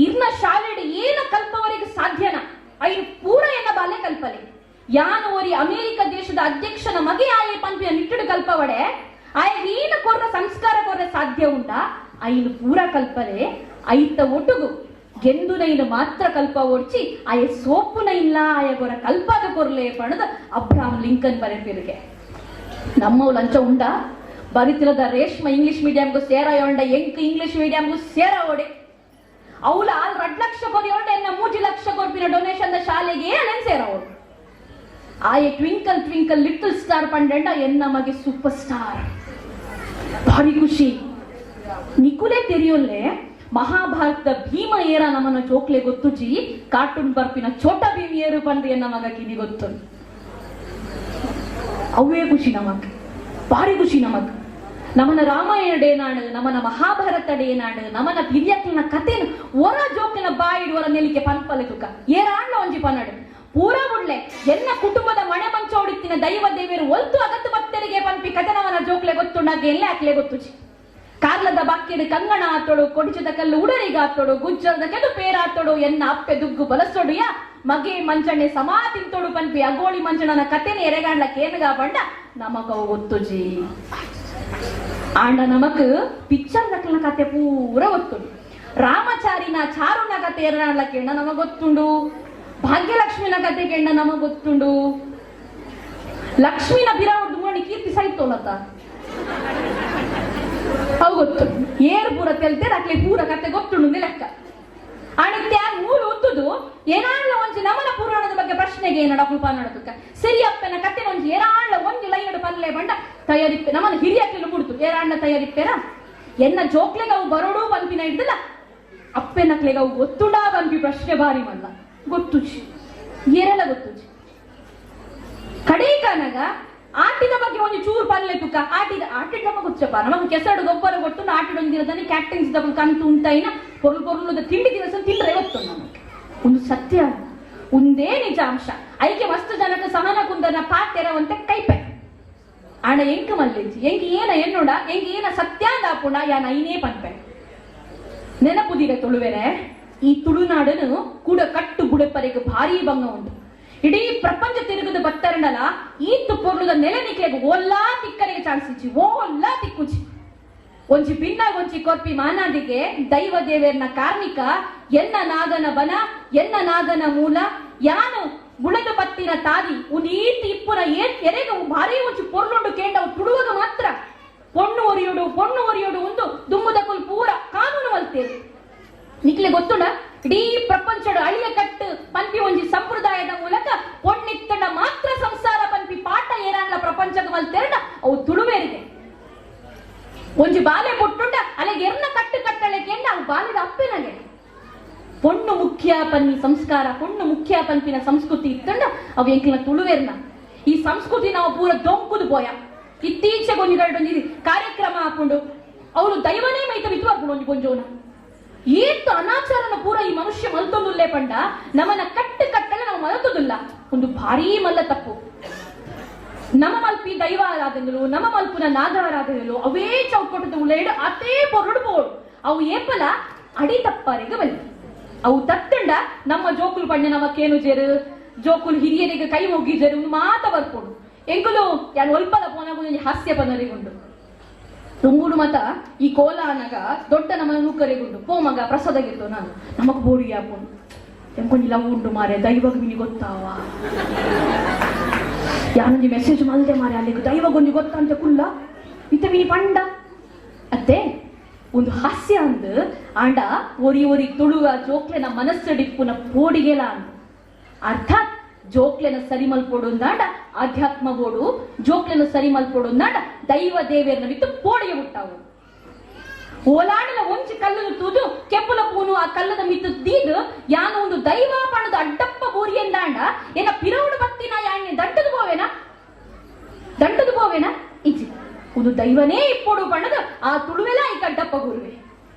ಇರ್ನ ಶಾಲೆಡ್ ಏನ ಕಲ್ಪವರೆಗೆ ಸಾಧ್ಯನ ಐನು ಪೂರ ಎನ್ನ ಬಾಲೆ ಕಲ್ಪಲೆ ಯಾನು ಒರಿ ಅಮೆರಿಕ ದೇಶದ ಅಧ್ಯಕ್ಷನ ಮಗೆ ಆಯೆ ಪನ್ಪಿನ ನಿಟ್ಟುಡು ಕಲ್ಪವಡೆ ಆಯ ಏನ ಕೊರ್ರ ಸಂಸ್ಕಾರ ಕೊರ್ರ ಸಾಧ್ಯ ಉಂಡ ಐನು ಪೂರ ಕಲ್ಪಲೆ ಐತ ಒಟ್ಟುಗು ಗೆಂದು ನೈನು ಮಾತ್ರ ಕಲ್ಪ ಓಡ್ಚಿ ಆಯ ಸೋಪುನ ಇಲ್ಲ ಆಯ ಗೊರ ಕಲ್ಪಾದ ಕೊರ್ಲೆ ಪಣದ ಅಬ್ರಾಮ್ ಲಿಂಕನ್ ಬರೆಪಿರಿಗೆ. ನಮ್ಮವು ಲಂಚ ಉಂಡ ಬರಿತಿರದ ರೇಷ್ಮ ಇಂಗ್ಲಿಷ್ ಮೀಡಿಯಂಗೂ ಸೇರ ಯೋಂಡ ಎಂಕ್ ಇಂಗ್ಲಿಷ್ ಮೀಡಿಯಂಗೂ ಸೇರ ಓಡೆ ಅವಳು ಆಲ್ 2 ಲಕ್ಷ ಕೊರಿಯೋಂಡ ಎನ್ನ 3 ಲಕ್ಷ ಕೊರ್ಪಿನ ಡೊನೇಷನ್ ಶಾಲೆಗೆ ಅಲೆನ್ ಸೇರ ಅವಳು. ಆಯೆ ಟ್ವಿಂಕಲ್ ಟ್ವಿಂಕಲ್ ಲಿಟಲ್ ಸ್ಟಾರ್ ಪಂಡೆಂಡ ಎನ್ನ ಮಗೆ ಸೂಪರ್ ಸ್ಟಾರ್. ಭಾರಿ ಖುಷಿ. ನಿಕುಲೆ ತೆರಿಯೊಲ್ಲೆ ಮಹಾಭಾರತದ ಭೀಮ ಏರ ನಮ್ಮನ ಜೋಕ್ಲೆ ಗೊತ್ತುಜಿ ಕಾರ್ಟೂನ್ ಬರ್ಪಿನ ಚೋಟ ಭೀಮ್ ಏರು ಪಂದು ಎನ್ನ ಮಗ ಕಿನಿ ಗೊತ್ತು. ಅವೇ ಖುಷಿ ನಮಕ್, ಭಾರಿ ಖುಷಿ ನಮಕ್. ನಮನ ರಾಮಾಯಣ ಡೇನಾಡು, ನಮನ ಮಹಾಭಾರತ ಡೇನಾಡು, ನಮನ ಹಿರಿಯಕ್ಲಿನ ಕಥೆನು ಒರ ಜೋಕ್ಲಿನ ಬಾಯಿಡು ಒರ ನೆಲಿಕೆ ಪನ್ಪಲೆ ತುಕ ಏರಾಣ್ಲ ಒಂಜಿ ಪನ್ನಡು ಪೂರ ಬುಡ್ಲೆ ಎನ್ನ ಕುಟುಂಬದ ಮಣೆ ಮಂಚೋಡಿತ್ತಿನ ದೈವ ದೇವರು ಒಲ್ತು ಅಗತ್ತು ಭಕ್ತರಿಗೆ ಪನ್ಪಿ ಕಥೆ ನಮನ ಜೋಕ್ಲೆ ಗೊತ್ತುಂಡಾಗ ಎಲ್ಲೇ ಹಾಕ್ಲೆ ಗೊತ್ತುಜಿ. ಕಾರ್ಲದ ಬಾಕ್ಯಡು ಕಂಗಣ ಆತೋಡು, ಕೊಡಿಚದ ಕಲ್ಲು ಉಡರಿಗ ಆತೋಡು, ಗುಜ್ಜರದ ಕೆದು ಪೇರಾತೋಡು, ಎನ್ನ ಅಪ್ಪೆ ದುಗ್ಗು ಬಲಸೋಡು ಯಾ ಮಗೆ ಮಂಚಣ್ಣೆ ಸಮಾ ತಿಂತೋಡು ಪನ್ಪಿ ಅಗೋಳಿ ಮಂಚಣ್ಣನ ಕಥೆನೆ ಎರೆಗಾಂಡ್ಲ ಕೇನಗ ಬಂಡ ನಮಗವು ಗೊತ್ತುಜಿ. ಆಂಡ ನಮಕ್ ಪಿಕ್ಚರ್ ದಕ್ಲನ ಕತೆ ಪೂರ ಗೊತ್ತುಂಡು. ರಾಮಚಾರಿನ ಚಾರುನ ಕತೆ ಎರಡಾಂಡ್ಲ ಕೇಂಡ ನಮಗ್ ಗೊತ್ತುಂಡು. ಭಾಗ್ಯಲಕ್ಷ್ಮಿನ ಕತೆ ಕೇಂಡ ನಮಗ್ ಗೊತ್ತುಂಡು. ಲಕ್ಷ್ಮಿನ ಬಿರಾವರ್ದು ಮೂರಣಿ ಕೀರ್ತಿ ಸೈತೋಲತ್ತ ಅವು ಗೊತ್ತು. ಏರ್ ಪೂರ ತೆಲ್ತೆ ಅಕ್ಲೆ ಪೂರ ಕತೆ ಗೊತ್ತುಂಡು ಲೆಕ್ಕ. ಅಣಿತ್ಯ ಮೂಲು ಉತ್ತುದು ಏನಾಳ್ಲ ಒಂಜಿ ನಮನ ಪುರಾಣದ ಬಗ್ಗೆ ಪ್ರಶ್ನೆಗೆ ಏನಡ ಕೃಪಾ ನಡತುಕ್ಕ ಸರಿ ಅಪ್ಪನ ಕತೆ ಒಂಜಿ ಏರಾಳ್ಲ ಒಂಜಿ ಲೈನಡು ಪನ್ಲೆ ಬಂಡ ತಯಾರಿಪ್ಪೆ ನಮನ ಹಿರಿಯಕ್ಲೆಲು ಬುಡ್ತು ಏರಾಣ್ಣ ತಯಾರಿಪ್ಪೆರ ಎನ್ನ ಜೋಕ್ಲೆಗೆ ಅವು ಬರೋಡು ಪನ್ಪಿನ ಹಿಡ್ದಲ್ಲ ಅಪ್ಪೆನಕ್ಲೆಗೆ ಅವು ಗೊತ್ತುಂಡಾ ಪನ್ಪಿ ಪ್ರಶ್ನೆ ಬಾರಿ ಮಲ್ಲ ಗೊತ್ತುಜಿ, ಏರೆಲ್ಲ ಗೊತ್ತುಜಿ. ಕಡೇಕನಗ ಆಟಿದ ಬಗ್ಗೆ ಒಂದು ಚೂರು ಪಲ್ಲೆ ತುಕ್ಕ ಆಟಿದ ಆಟಿದ ನಮಗೆ ಗೊತ್ತಪ್ಪ ನಮಗೆ ಕೆಸರು ಗೊಬ್ಬರ ಗೊತ್ತು ಆಟಿಡೊಂದಿರದನಿ ಕ್ಯಾಪ್ಟನ್ಸ್ ದಬ್ಬ ಕಂತು ಉಂಟೈನ ಪೊರ್ಲು ಪೊರ್ಲುದ ತಿಂಡಿ ದಿವಸ ತಿಂದ್ರೆ ಗೊತ್ತು ನಮಗೆ. ಒಂದು ಸತ್ಯ ಒಂದೇ ನಿಜಾಂಶ ಐಕೆ ಮಸ್ತ್ ಜನಕ್ಕೆ ಸಹನ ಕುಂದನ ಪಾತೆರವಂತೆ ಕೈಪೆ ಆಣ ಎಂಕ ಮಲ್ಲೆಂಚಿ ಎಂಕ್ ಏನ ಎನ್ನುಡ ಎಂಕ್ ಏನ ಸತ್ಯಾಂದ ಆಪುಂಡ ಯಾನ್ ಐನೇ ಪನ್ಪೆ ನೆನಪುದಿರ ತುಳುವೆರೆ ಈ ತುಳುನಾಡನು ಕೂಡ ಕಟ್ಟು ಬುಡೆಪರೆಗೆ ಭಾರೀ ಭಂಗ ಉಂಟು. ಇಡೀ ಪ್ರಪಂಚ ತಿರುಗದ ಬತ್ತರಂಡಲ ಈತ್ ಪೊರ್ಲುದ ನೆಲೆ ನಿಕ್ಲೆಗ್ ಓಲ್ಲಾ ತಿಕ್ಕರಿಗೆ ಚಾನ್ಸ್ ಇಚ್ಚಿ ಓಲ್ಲಾ ತಿಕ್ಕುಚಿ ಒಂಜಿ ಭಿನ್ನಾಗ ಒಂಜಿ ಕೊರ್ಪಿ ಮಾನಾದಿಗೆ ದೈವ ದೇವೇರ್ನ ಕಾರ್ಮಿಕ ಎನ್ನ ನಾಗನ ಬನ ಎನ್ನ ನಾಗನ ಮೂಲ ಯಾನು ಬುಳೆದು ಬತ್ತಿನ ತಾದಿ ಉಂದು ಈತ್ ಇಪ್ಪುನ ಏತ್ ಎರೆಗ ಭಾರಿ ಒಂಜಿ ಪೊರ್ಲುಂಡು ಕೇಂಡವು ತುಳುವಾಗ ಮಾತ್ರ ಪೊಣ್ಣು ಒರಿಯುಡು ಪೊಣ್ಣು ಒರಿಯುಡು ಒಂದು ದುಮ್ಮುದಕುಲ್ ಪೂರ ಕಾನೂನು ಮಲ್ತೇವೆ. ನಿಕ್ಲೆ ಗೊತ್ತುಂಡ ಇಡೀ ಪ್ರಪಂಚದ ಅಳಿಯ ಕಟ್ಟು ಪನ್ಪಿ ಒಂಜಿ ಸಂಪ್ರದಾಯದ ಮೂಲಕ ಪೊಣ್ಣಿತ್ತಂಡ ಮಾತ್ರ ಸಂಸಾರ ಪನ್ಪಿ ಪಾಠ ಏರಾಂಡ್ಲ ಪ್ರಪಂಚದ ಮಲ್ತೇರಂಡ ಅವು ತುಳುವೇರಿಗೆ ಒಂಜಿ ಬಾಲೆ ಪುಟ್ಟುಂಡ ಅಲೆಗೆ ಎರ್ನ ಕಟ್ಟು ಕಟ್ಟಳೆ ಕೇಂಡ ಅವು ಬಾಲೆದ ಅಪ್ಪೆನಗೆ ಪೊಣ್ಣು ಮುಖ್ಯ ಪನ್ನಿ ಸಂಸ್ಕಾರ ಪೊಣ್ಣು ಮುಖ್ಯ ಪನ್ಪಿನ ಸಂಸ್ಕೃತಿ ಇತ್ತಂಡ ಅವು ಎಂಕಿನ ತುಳುವೇರ್ನ ಈ ಸಂಸ್ಕೃತಿ ನಾವು ಪೂರ ದೊಂಕುದು ಪೋಯ. ಇತ್ತೀಚೆಗೆ ಒಂಜಿ ಒಂಜಿ ಕಾರ್ಯಕ್ರಮ ಹಾಕೊಂಡು ಅವಳು ದೈವನೇ ಮೈತ ಬಿತ್ತು ಹಾಕೊಂಡು ಒಂಜಿ ಗೊಂಜೋನ ಏತ್ತು ಅನಾಚಾರನ ಪೂರ ಈ ಮನುಷ್ಯ ಮಲ್ತೊಂದುಲ್ಲೆ ಪಂಡ ನಮನ ಕಟ್ಟು ಕಟ್ಟಲೆ ನಾವು ಮಲತೊಂದುಲ್ಲ ಒಂದು ಭಾರೀ ಮಲ್ಲ ತಪ್ಪು. ನಮ ಮಲ್ಪಿ ದೈವ ಆರಾಧನೆಲು ನಮ ಮಲ್ಪುನ ನಾಗ ಆರಾಧನೆಲು ಅವೇ ಚೌಕಟ್ಟದ ಉಳ್ಳೇಡು ಅತೇ ಪೊರಡು ಪೋಡು ಅವು ಏಪಲ ಅಡಿ ತಪ್ಪರಿಗೆ ಬಲ್ಲಿ ಅವು ತತ್ತಂಡ ನಮ್ಮ ಜೋಕುಲು ಪಂಡ ನಮ್ಮ ಕೇನು ಜೇರು ಜೋಕುಲು ಹಿರಿಯರಿಗೆ ಕೈ ಮುಗ್ಗಿ ಜೇರು ಮಾತ ಬರ್ಪೋಡು ಎಂಕುಲು ಯಾನ್ ಒಲ್ಪದ ಪೋನಾಗ ಹಾಸ್ಯ ಪನರಿಗುಂಡು. ದುಂಬುಡು ಮತ ಈ ಕೋಲ ಅನಗ ದೊಡ್ಡ ನಮ್ಮ ನೂಕರೆಗುಂಡು ಪೋ ಮಗ ಪ್ರಸಾದಗಿತ್ತು ನಾನು ನಮಗ್ ಬೋಡಿ ಯಾಪುಂಡು ಎಂಕೊಂಜಿ ಲವ್ ಉಂಡು ಮಾರೆ ದೈವಗ್ ಮಿನಿ ಗೊತ್ತಾವ ಯಾನೊಂಜಿ ಮೆಸೇಜ್ ಮಲ್ದೆ ಮಾರೆ ಅಲ್ಲಿಗೆ ದೈವಗೊಂಜಿ ಗೊತ್ತಂತೆ ಕುಲ್ಲ ಇತ್ತ ಮಿನಿ ಪಂಡ ಅತ್ತೆ ಒಂದು ಹಾಸ್ಯ ಅಂದ್ ಆಂಡ ಒರಿ ಒರಿ ತುಳುವ ಜೋಕ್ಲೆನ ಮನಸ್ಸಡಿಪ್ಪುನ ಪೋಡಿಗೆಲ ಅಂದ್. ಅರ್ಥಾತ್ ಜೋಕ್ಲೆನ ಸರಿ ಮಲ್ಪೊಡು ಅಂದಾಂಡ ಆಧ್ಯಾತ್ಮ ಬೋಡು, ಜೋಕ್ಲೆನ ಸರಿ ಮಲ್ಪೊಡು ಅಂದಾಂಡ ದೈವ ದೇವೇರ್ನ ಬಿತ್ತು ಪೋಡಿಗೆ ಹುಟ್ಟಾವು. ಓಲಾಡಲ ಒಂಜಿ ಕಲ್ಲನ್ನು ತೂದು ಕೆಪ್ಪುಲ ಪೂನು ಆ ಕಲ್ಲದ ಮಿತ್ತು ದೀದು ಯಾನ ಒಂದು ದೈವ ಪಣದ ಅಡ್ಡಪ್ಪ ಬೋರಿ ಎಂದಾಂಡ ಏನ ಪಿರೌಡು ಬತ್ತಿನ ಯಾಣ್ಣೆ ದಂಟದು ಬೋವೇನಾ ದಂಟದು ಬೋವೇನಾ ಇಜ್ಜಿ ಒಂದು ದೈವನೇ ಇಪ್ಪೊಡು ಪಣದ ಆ ತುಳುವೆಲ ಈ ಕಡ್ಡಪ್ಪ ಗುರುವೆ.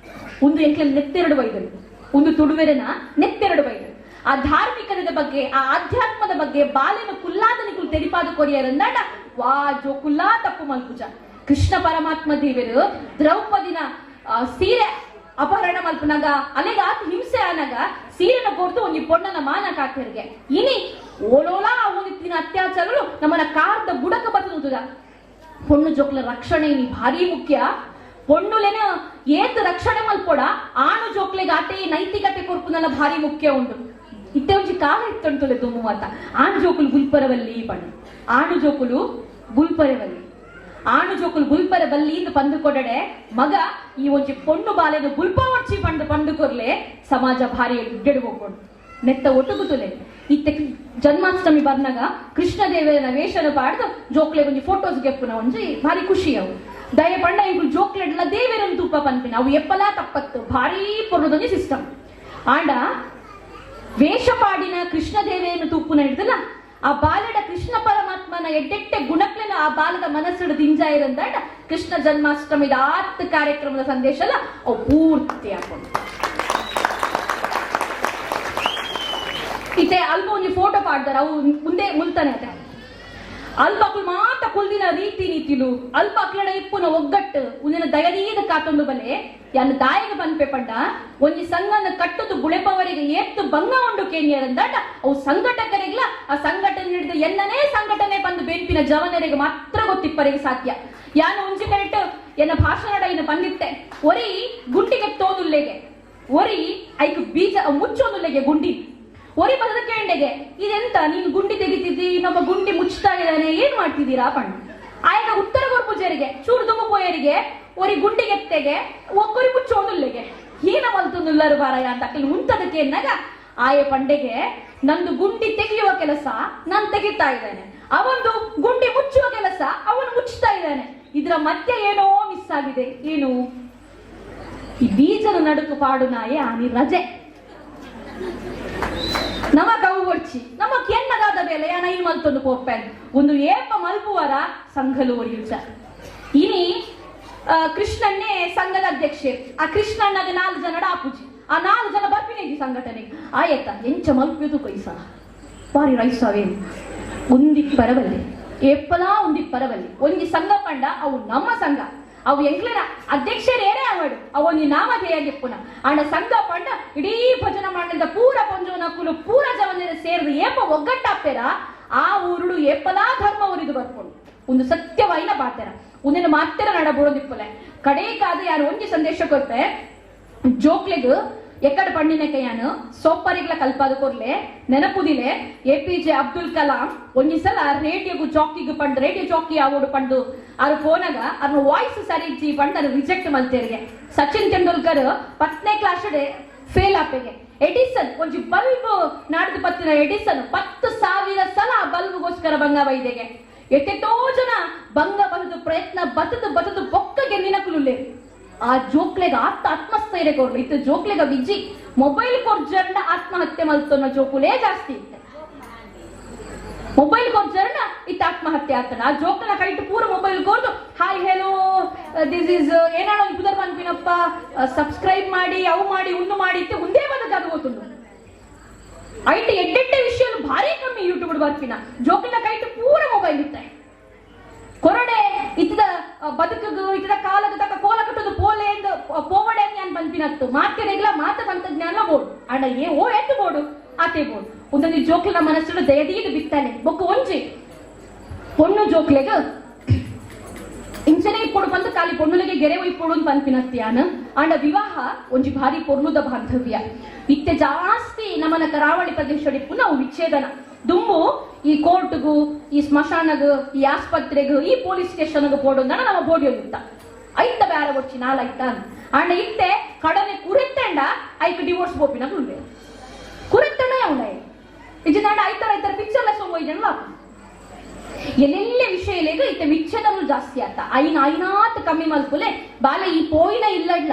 ಒಂದು ಎಂಕ್ಲ ನೆತ್ತೆರಡು ಬೈದರು, ಒಂದು ತುಳುವೆರನ ನೆತ್ತೆರಡು ಬೈದರು. ಆ ಧಾರ್ಮಿಕದ ಬಗ್ಗೆ ಆ ಆಧ್ಯಾತ್ಮದ ಬಗ್ಗೆ ಬಾಲೆನ ಕುಲ್ಲಾದನಿಕುಲು ತೆರಿಪಾದ ಕೊರಿಯರಂದಾಂಡ ವಾ ಜೋ ಕುಲ್ಲಾ ತಪ್ಪು ಮಲ್ಪುಜ. ಕೃಷ್ಣ ಪರಮಾತ್ಮ ದೇವರು ದ್ರೌಪದಿನ ಸೀರೆ ಅಪಹರಣ ಮಲ್ಪನಾಗ ಅಲೆಗ ಆತ ಹಿಂಸೆ ಆನಾಗ ಸೀರೆನ ಕೊಡ್ತು ಒಂಜಿ ಪೊಣ್ಣನ ಮಾನ ಕಾಕರಿಗೆ ಇನಿ ಓಲೋಲಾ ಒಂದಿತ್ತಿನ ಅತ್ಯಾಚಾರಗಳು ನಮ್ಮನ ಕಾರ್ದ ಬುಡಕ ಬರ್ತದ. ಪೊಣ್ಣು ಜೋಕ್ಲ ರಕ್ಷಣೆ ಇನಿ ಭಾರಿ ಮುಖ್ಯ. ಪೊಣ್ಣುಲೆನ ಏತ್ ರಕ್ಷಣೆ ಮಲ್ಪೊಡ ಆಣು ಜೋಕ್ಲೆಗ್ ಆಟೆ ನೈತಿಕತೆ ಕೊರ್ಪುನಲ್ಲ ಭಾರಿ ಮುಖ್ಯ ಉಂಡು. ಇತ್ತೆ ಒಂಜಿ ಕಾಲ ಇತ್ತಂತುಲೆ ದುಮ್ಮು ಮಾತ ಆಣು ಜೋಕುಲು ಬುಲ್ಪರವಲ್ಲಿ ಪಣ್ಣು, ಆಣು ಜೋಕುಲು ಬುಲ್ಪರವಲ್ಲಿ, ಆಣು ಜೋಕುಲು ಬುಲ್ಪರ ಬಲ್ಲಿ ಇಂದು ಪಂದು ಕೊಡಡೆ ಮಗ ಈ ಒಂಜಿ ಪೊಣ್ಣು ಬಾಲೆನು ಬುಲ್ಪವರ್ಚಿ ಪಂಡು ಪಂದು ಕೊರ್ಲೆ ಸಮಾಜ ಭಾರಿ ಎಡ್ಡೆಡು ಹೋಗ್ಕೊಂಡು ನೆತ್ತ ಒಟ್ಟುಗುತ್ತಲೆ. ಇತ್ತೆ ಜನ್ಮಾಷ್ಟಮಿ ಬರ್ನಾಗ ಕೃಷ್ಣ ದೇವರ ವೇಷನ ಪಾಡ್ದು ಜೋಕ್ಲೆ ಒಂಜಿ ಫೋಟೋಸ್ ಗೆಪ್ಪುನ ಒಂಜಿ ಭಾರಿ ಖುಷಿ ಅವು. ದಯ ಪಂಡ ಇಂಕುಲು ಜೋಕ್ಲೆಡ್ಲ ದೇವೆರನ್ ತುಪ್ಪ ಪನ್ಪಿನ ಅವು ಎಪ್ಪಲಾ ತಪ್ಪತ್ತು ಭಾರಿ ಪೊರ್ಲದೊಂಜಿ ಸಿಸ್ಟಮ್. ಆಂಡ ವೇಷಪಾಡಿನ ಕೃಷ್ಣ ದೇವೆಯನ್ನು ತುಪ್ಪುನ ಹಿಡ್ದಲ್ಲ ಆ ಬಾಲಡ ಕೃಷ್ಣ ಪರಮಾತ್ಮನ ಎಡ್ಡೆಟ್ಟೆ ಗುಣಕ್ಲೆನ ಆ ಬಾಲದ ಮನಸ್ಸುಡು ದಿಂಜಾಯಿರಂದಾಂಡ ಕೃಷ್ಣ ಜನ್ಮಾಷ್ಟಮಿದ ಆತ್ ಕಾರ್ಯಕ್ರಮದ ಸಂದೇಶ ಅಲ್ಲ ಅವು ಪೂರ್ತಿ ಹಾಕೊಂಡು. ಇತ್ತೆ ಅಲ್ಪ ಒಂಜಿ ಫೋಟೋ ಪಾಡ್ದಾರ ಅವು ಮುಂದೆ ಮುಲ್ತಾನೆ ಅತೆ ಅಲ್ಪ ಅಕುಲು ಮಾತ ಕುಲ್ದಿನ ರೀತಿ ನೀತಿಲು ಅಲ್ಪ ಅಕ್ಲಡ ಇಪ್ಪುನ ಒಗ್ಗಟ್ಟು ಉಂದಿನ ದಯದೀದ ಕಾತೊಂದು ಬಲೆ ಯಾನ್ ದಾಯಿಗೆ ಪನ್ಪೆ ಪಂಡ ಒಂಜಿ ಸಂಘನ ಕಟ್ಟುದು ಬುಳೆಪವರಿಗೆ ಏತ್ತು ಬಂಗ ಉಂಡು ಕೇನಿಯರಂದಾಂಡ ಅವು ಸಂಘಟಕರಿಗ್ಲ ಆ ಸಂಘಟನೆ ಹಿಡಿದು ಎಲ್ಲನೇ ಸಂಘಟನೆ ಬಂದು ಬೆನ್ಪಿನ ಜವನರಿಗೆ ಮಾತ್ರ ಗೊತ್ತಿಪ್ಪರಿಗೆ ಸಾಧ್ಯ. ಯಾನು ಒಂಜಿ ಕರೆಕ್ಟ್ ಎನ್ನ ಭಾಷಣ ಇನ್ನು ಬಂದಿತ್ತೆ ಒರಿ ಗುಂಡಿಗೆ ತೋದುಲ್ಲೆಗೆ ಒರಿ ಐಕ್ ಬೀಜ ಮುಚ್ಚೋದುಲ್ಲೆಗೆ ಗುಂಡಿ ಒರಿ ಬರದ ಕೇಂಡೆಗೆ ಇದೆಂತ ನೀನು ಗುಂಡಿ ತೆಗಿತಿದ್ದಿ ಇನ್ನೊಬ್ಬ ಗುಂಡಿ ಮುಚ್ತಾ ಇದ್ದಾನೆ ಏನ್ ಮಾಡ್ತಿದ್ದೀರಾ ಪಣ್ಣ. ಆಯಗ ಉತ್ತರ ಕೊರ್ಪುಜರಿಗೆ ಚೂರು ದುಮ್ಮು ಪೋಯರಿಗೆ ಒರಿ ಗುಂಡಿಗೆತ್ತೆಗೆ ಒಬ್ಬರಿ ಮುಚ್ಚೋದುಲ್ಲೆಗೆ ಏನ ಮಲ್ತೊಂದುಲ್ಲರು ಬಾರಯ್ಯ ಅಂತ ಅಕ್ಕಲಿ ಉಂಟದಕ್ಕೆ ಎನ್ನಾಗ ಆಯ ಪಂಡೆಗೆ ನಂದು ಗುಂಡಿ ತೆಗೆಯುವ ಕೆಲಸ ನಾನು ತೆಗಿತಾ ಇದ್ದೇನೆ, ಅವನು ಗುಂಡಿ ಮುಚ್ಚುವ ಕೆಲಸ ಅವನು ಮುಚ್ಚುತ್ತಾ ಇದ್ದಾನೆ, ಇದರ ಮಧ್ಯೆ ಏನೋ ಮಿಸ್ ಆಗಿದೆ. ಏನು ಈ ಬೀಜದ ನಡುಕು ಪಾಡು ನಾಯೆ ಆನಿ ರಜೆ ನಮ ಕವು ಒಡ್ಚಿ ನಮ್ಮ ಕೆನ್ನದಾದ ಬೇಲೆ ಯಾನ ಈ ಮಲ್ತೊಂದು ಪೋಪೆನ್ ಒಂದು ಏಪ ಮಲ್ಪುವರ ಸಂಘಲು ಒರಿಯುಚ. ಇನಿ ಕೃಷ್ಣನ್ನೇ ಸಂಘದ ಅಧ್ಯಕ್ಷೆ ಆ ಕೃಷ್ಣಣ್ಣಗೆ 4 ಜನ ಆಪುಜಿ ಆ 4 ಜನ ಬರ್ಪಿನ ಈ ಸಂಘಟನೆಗೆ ಆಯತ್ತ ಎಂಚ ಮಲ್ಪಿದು ಕೊಯ್ಸಲ ಬಾರಿ ರೈಸವೇ ಒಂದಿಪ್ಪರವಲ್ಲಿ ಏಪಲಾ ಒಂದಿಪ್ಪರವಲ್ಲಿ ಒಂಜಿ ಸಂಘ ಪಂಡ ಅವು ನಮ್ಮ ಸಂಘ ಅವು ಎಂಕ್ಲೆನ ಅಧ್ಯಕ್ಷರೇರೇ ಅವಡು ಅವೊಂಜಿ ನಾಮಧೇಯ ಗೆಪ್ಪುನ ಆಂಡ ಸಂಘ ಪಂಡ ಇಡೀ ಭಜನ ಮಂಡಲದ ಪೂರ ಪೊಂಜೋನಕುಲು ಪೂರ ಜವನರ ಸೇರಿದ ಏಪ ಒಗ್ಗಟ್ಟಾಪೇರ ಆ ಊರುಡು ಏಪಲಾ ಧರ್ಮ ಉರಿದು ಬರ್ಪುಂಡು. ಒಂದು ಸತ್ಯವಾಯಿನ ಪಾತೆರ ಒಂದಿನ ಮಾತೆರ ನಡಬೋದಿಪ್ಪಲೆ ಕಡೇಕಾದ ಯಾರು ಒಂಜಿ ಸಂದೇಶ ಕೊರ್ಪೆ ಜೋಕ್ಲೆಗ್ ಎಕ್ಕಡ ಪಂಡಿನಕ್ಕೆ ಯಾನು ಸೋಪ್ಪರಿಗ್ಲ ಕಲ್ಪಾದ ಕೊರ್ಲೆ ನೆನಪುದಿಲೆ ಎಪಿಜೆ ಅಬ್ದುಲ್ ಕಲಾಂ ಒಂಜಿ ಸಲ ರೇಡಿಯೋಗು ಜಾಕಿಗೆ ಪಂಡು ರೇಡಿಯೋ ಜಾಕಿ ಆವೋಡು ಪಂಡು ಅವ್ರ ಫೋನಾಗ ಅವ್ರ ವಾಯ್ಸ್ ಸರಿ ಇಜ್ಜಿ ಪಂಡು ಅದು ರಿಜೆಕ್ಟ್ ಮಲ್ತೇರಿಗೆ. ಸಚಿನ್ ತೆಂಡೂಲ್ಕರ್ 10ನೇ ಕ್ಲಾಸ್ ಫೇಲ್ ಆಪೆಗೆ. ಎಡಿಸನ್ ಒಂಜಿ ಬಲ್ಬ್ ನಾಡ್ದು ಪತ್ತಿನ ಎಡಿಸನ್ 10,000 ಸಲ ಆ ಬಲ್ಬ್ಗೋಸ್ಕರ ಬಂಗ ಬೈದೆಗೆ. ಎತ್ತೆತ್ತೋ ಜನ ಬಂಗ ಬಲದು ಪ್ರಯತ್ನ ಬತದು ಬತದು ಬೊಕ್ಕಗೆ ನಿನಕುಲುಲ್ಲೆ. ಆ ಜೋಕ್ಲೆಗ ಆತ್ಮಸ್ಥೈರ್ಯ ಕೊರ್ಲು ಇತ್ತು ಜೋಕ್ಲೆಗ ವಿಜಿ ಮೊಬೈಲ್ ಕೊರ್ಜರ್ನ ಆತ್ಮಹತ್ಯೆ ಮಲ್ತೊನ್ನ ಜೋಕುಲೇ ಜಾಸ್ತಿ ಇತ್ತೆ. ಮೊಬೈಲ್ ಕೊರ್ಜರ್ನ ಇತ್ತ ಆತ್ಮಹತ್ಯೆ ಆಗ್ತಾನೆ ಆ ಜೋಕ್ಲನ ಕೈಟ್ ಪೂರ ಮೊಬೈಲ್ ಕೊರ್ದು ಹಾಯ್ ಹೆಲೋ this is ಏನಾಳೋ ಪುದರ್ ಪನ್ಪಿನಪ್ಪ ಸಬ್ಸ್ಕ್ರೈಬ್ ಮಾಡಿ ಅವು ಮಾಡಿ ಉಂದು ಮಾಡಿ ಇತ್ತೆ ಒಂದೇ ಬದಕ ಅದು ಗೊತ್ತುಂಡು. ಐಟ್ ಎಡ್ಡೆಡ್ಡೆ ವಿಷಯ ಭಾರಿ ಕಮ್ಮಿ ಯೂಟ್ಯೂಬ್ ಬರ್ಪಿನ ಜೋಕ್ಲನ ಕೈಟ್ ಪೂರ ಮೊಬೈಲ್ ಇತ್ತೆ. ಕೊರಡೆ ಇತ್ತದ ಬದುಕಗು ಇತ್ತದ ಕಾಲದ ತಕ್ಕ ಕೋಲ ಕಟ್ಟುದು ಪೋಲೆ ಎಂದು ಪೋವಡೆ ಅಂತ ಪನ್ಪಿನತ್ತು ಮಾತೆರೆಗ್ಲ ಮಾತ ತಂತ್ರಜ್ಞಾನ ಬೋರ್ಡು ಅಣ್ಣ ಏ ಓ ಎತ್ತು ಬೋರ್ಡು ಆತೆ ಬೋರ್ಡು ಒಂದೊಂದು ಜೋಕ್ಲಿನ ಮನಸ್ಸು ದಯದೀದು ಬಿತ್ತಾನೆ ಬೊಕ್ಕ ಒಂಜಿ ಪೊಣ್ಣು ಜೋಕ್ಲೆಗ್ ಇಂಚನೆ ಇಪ್ಪೊಡು ಪಂದ್ ಕಾಲಿ ಪೊಣ್ಣುಲೆಗೆ ಗೆರೆ ಒಯ್ಪೊಡು ಅಂತ ಪನ್ಪಿನತ್ಯಾನ್. ಆಂಡ ವಿವಾಹ ಒಂಜಿ ಭಾರಿ ಪೊರ್ಲುದ ಬಾಂಧವ್ಯ. ಇತ್ತೆ ಜಾಸ್ತಿ ನಮನ ಕರಾವಳಿ ಪ್ರದೇಶಡ್ ಇಪ್ಪುನ ಅವು ವಿಚ್ಛೇದನ. ದುಂಬು ಈ ಕೋರ್ಟ್ಗು, ಈ ಸ್ಮಶಾನಗ್, ಈ ಆಸ್ಪತ್ರೆಗ್, ಈ ಪೊಲೀಸ್ ಸ್ಟೇಷನ್ಗ್ ಪೋಡು ನಮ್ಮ ಬೋಡಿಯೊಂದಿತ್ತ. ಐತ ಬ್ಯಾರ ಬೊಡ್ಚಿ ನಾಲೈತ. ಆಂಡ ಇತ್ತೆ ಕಡನೆ ಕುರೆತ್ತಂಡ ಐಕ್ ಡಿವೋರ್ಸ್ ಪೋಪಿನ ಉಲ್ಲೆ. ಕುರೆತ್ತಂಡ ಯಾವುಂಡ ಇಜ್ಜಿಂದಾಂಡ ಐತರ ಐತರ ಪಿಕ್ಚರ್ ಲ ಸೊಂಗೋಯ್ಜನ. ಎಲ್ಲೆಲ್ಲೆ ವಿಷಯಲೆಗ್ ಇತ್ತೆ ವಿಚ್ಛೇದನಲು ಜಾಸ್ತಿ ಆತ. ಐನ್ ಐನಾತ್ ಕಮ್ಮಿ ಮಲ್ಪುಲೆ ಬಾಲೆ. ಈ ಪೋಯಿನ ಇಲ್ಲಡ್ಲ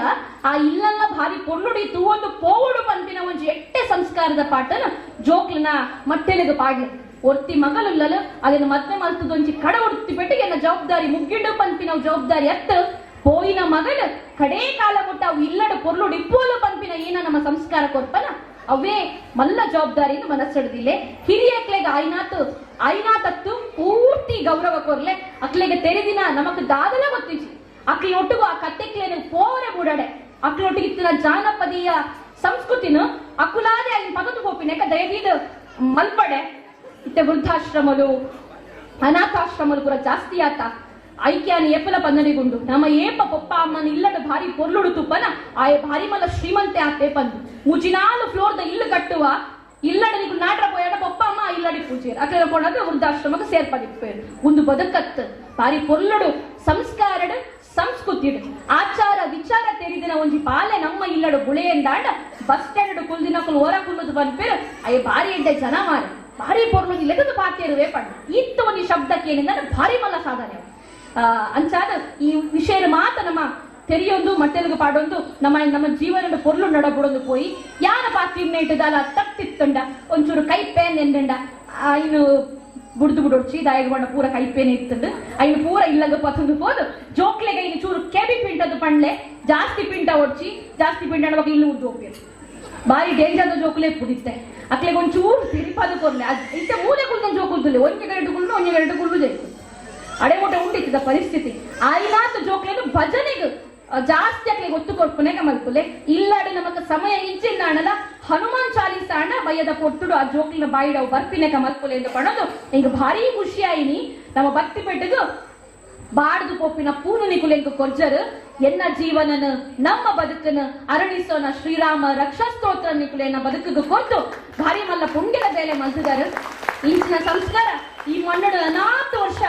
ಆ ಇಲ್ಲಲ್ಲ ಭಾರಿ ಪೊರ್ಲುಡಿ ತೂವೊಂದು ಪೋವೊಡು ಪನ್ಪಿನ ಒಂಜಿ ಎಟ್ಟೆ ಸಂಸ್ಕಾರದ ಪಾಠನ ಜೋಕ್ಲನ ಮಟ್ಟೆಲೆಗ್ ಪಾಡ್ಲೆ. ಒರ್ತಿ ಮಗಲುಲ್ಲಲು, ಅದನ್ನ ಮದ್ವೆ ಮಲ್ತದೊಂಜಿ ಕಡ ಉಡ್ತಿ ಪೆಟ್ಟಿಗೆ ಎನ್ನ ಜವಾಬ್ದಾರಿ ಮುಗ್ಗಿಂಡು ಪನ್ಪಿನ ಜವಾಬ್ದಾರಿ ಅತ್. ಪೋಯಿನ ಮಗಲು ಕಡೇ ಕಾಲ ಮುಟ್ಟ ಅವು ಇಲ್ಲಡ ಪೊರ್ಲುಡು ಇಪ್ಪೋಲು ಪನ್ಪಿನ ಏನ ನಮ್ಮ ಸಂಸ್ಕಾರ ಕೊರ್ಪನ, ಅವೇ ಮಲ್ಲ ಜವಾಬ್ದಾರಿಯನ್ನು ಮನಸ್ಸಡ್ದಿಲ್ಲೆ. ಹಿರಿಯಕ್ಲೆಗ್ ಆಯ್ನಾತ್ ಆಯ್ನಾತತ್ತು ಪೂರ್ತಿ ಗೌರವ ಕೊರ್ಲೆ. ಅಕ್ಲೆಗೆ ತೆರೆದಿನ ನಮಕ್ ದಾದಲ ಗೊತ್ತಿಜಿ. ಅಕ್ಲೊಟ್ಟಿಗೂ ಆ ಕತ್ತೆಕ್ಲೇನು ಪೋರೆ ಬುಡಡೆ. ಅಕ್ಲೊಟ್ಟಿಗೆ ಇತ್ತಿನ ಜಾನಪದೀಯ ಸಂಸ್ಕೃತಿನ ಅಕುಲಾದೆ ಅಲ್ಲಿ ಪಗದು ಪೋಪಿನ ದಯದೀದ ಮಲ್ಪಡೆ. ಇತ್ತೆ ವೃದ್ಧಾಶ್ರಮಲು, ಅನಾಥಾಶ್ರಮಲು ಪೂರ ಜಾಸ್ತಿ ಆತ. ಐಕ್ಯಾನ ಏಪಲ ಪನ್ನಡಿಗುಂಡು. ನಮ್ಮ ಏಪ ಪೊಪ್ಪ ಅಮ್ಮನ ಇಲ್ಲದ ಭಾರಿ ಪೊರ್ಲುಡು ತುಪ್ಪನ, ಆಯ ಭಾರಿ ಮಲ್ಲ ಶ್ರೀಮಂತೆ ಆಪೆ ಪಂದು. ಮುಜಿನಾಲು ಫ್ಲೋರ್ದ ಇಲ್ಲು ಕಟ್ಟುವ. ಇಲ್ಲಡ ನಿಕು ನಾಟ್ರ ಪೋಯಾಡ ಪೊಪ್ಪ ಅಮ್ಮ ಇಲ್ಲಡಿ ಪೂಜೆ ಅಕ್ಲೆನ ಪೋಣಗ ವೃದ್ಧಾಶ್ರಮಕ್ಕೆ ಸೇರ್ಪದಿಪ್ಪೇರು. ಒಂದು ಬದುಕತ್ ಭಾರಿ ಪೊರ್ಲುಡು ಸಂಸ್ಕಾರಡು, ಸಂಸ್ಕೃತಿಡು, ಆಚಾರ ವಿಚಾರ ತೆರಿದಿನ ಒಂಜಿ ಪಾಲೆ ನಮ್ಮ ಇಲ್ಲಡು ಬುಳೆಯಂದಾಂಡ, ಬಸ್ ಸ್ಟ್ಯಾಂಡ್ ಕುಲ್ದಿನಕುಲು ಓರ ಕುಲ್ಲುದು ಪನ್ಪೇರು, ಅಯ್ಯ ಭಾರಿ ಎಡ್ಡೆ ಜನ ಮಾರೆ, ಭಾರಿ ಪೊರ್ಲು ಲೆಕ್ಕದ ಪಾತೇರುವೆ ಪಂಡ. ಇತ್ತ ಒಂಜಿ ಶಬ್ದಕ್ಕೆ ಏನಿಂದ ಭಾರಿ ಮಲ್ಲ ಸಾಧನೆ. ಅಂಚಾದ ಈ ವಿಷಯ ಮಾತ ನಮ್ಮ ತೆರಿಯೊಂದು ಮಟ್ಟೆಲ್ಗ್ ಪಾಡೊಂದು ನಮ್ಮ ನಮ್ಮ ಜೀವನದ ಪೊರ್ಲು ನಡಬುಡೊಂದು ಪೋಯಿ. ಯಾರ ಪಾತಿರ್ನೇಟದಾಲ ತಕ್ತಿತ್ತಂಡ, ಒಂಚೂರು ಕೈಪೇನ್ ಎಂದಂಡ ಇನ್ನು ಬುಡ್ದು ಬುಡೊಡ್ಚಿ. ದಾಯಗ ಬಣ್ಣ ಪೂರ ಕೈಪೇನೆ ಇತ್ತಂದು ಐನು ಪೂರ ಇಲ್ಲಗ ಪತ್ತೊಂದು ಪೋದು. ಜೋಕ್ಲೆಗ ಇನ್ನು ಚೂರು ಕೆಬಿ ಪಿಂಟದು ಪಂಡ್ಲೆ. ಜಾಸ್ತಿ ಪಿಂಟ ಒಡ್ಚಿ. ಜಾಸ್ತಿ ಪಿಂಟ ಇಲ್ಲು ಉದ್ದು ಹೋಗ್ಬೇಕು. ಬಾರಿ ಡೇಂಜರ್ ಜೋಕುಲೆ ಪುಡಿತ್ತೆ. ಅಕ್ಲೆಗೆ ಒಂಚೂರು ತಿರಿಪಾದು ಕೊರ್ಲೆ. ಇತ್ತೆ ಮೂಲೆ ಕುಲ್ದ ಜೋಕುಲ್ದುಲ್ಲೆ. ಒಂಜಿ ಗಂಟೆ ಕುಲ್ಲು, ಒಂಜಿ ಗಂಟೆ ಕುಲ್ಲು ಜೈಕು ಅಡೆ ಮುಟ್ಟ ಉಂಡಿತ್ತದ ಪರಿಸ್ಥಿತಿ. ಆಯ್ನಾತ್ ಜೋಕ್ಲೇನು ಭಜನೆಗ್ ಜಾಸ್ತಿ ಅಕ್ಲೆಗೆ ಒತ್ತು ಕೊರ್ಪುನೆಗ ಮಲ್ಪುಲೆ. ಇಲ್ಲಾಡು ನಮಕ್ ಸಮಯ ಇಂಚಿಂದಾಣಲ ಹನುಮಾನ್ ಚಾಲೀಸ ಅಣ್ಣ ಬಯ್ಯದ ಪೊಟ್ಟುಡು ಆ ಜೋಕ್ಲಿನ ಬಾಯಿಡವು ಬರ್ಪಿನೆಕ ಮಲ್ಪುಲೆ ಎಂದು ಪಣದು ಇಂಗ ಭಾರಿ ಖುಷಿ ಆಯಿನಿ. ನಮ್ಮ ಭಕ್ತಿ ಪೆಟ್ಟುಗು ಬಾಡ್ದು ಪೋಪಿನ ಪೂನು ನಿಕುಲೆಂಕು ಕೊರ್ಜರು. ಎನ್ನ ಜೀವನನ, ನಮ್ಮ ಬದುಕನ್ನು ಅರಳಿಸೋನ ಶ್ರೀರಾಮ ರಕ್ಷಾ ಸ್ತೋತ್ರ ನಿಕುಲೆನ ಬದುಕಿಗೆ ಕೊಟ್ಟು ಭಾರಿ ಮಲ್ಲ ಪುಣ್ಯದ ಬೇಲೆ ಮಲ್ತಿದ್ದಾರೆ. ಇಂಚಿನ ಸಂಸ್ಕಾರ ಈ ಮಣ್ಣಡು ಅನಾಥ ವರ್ಷ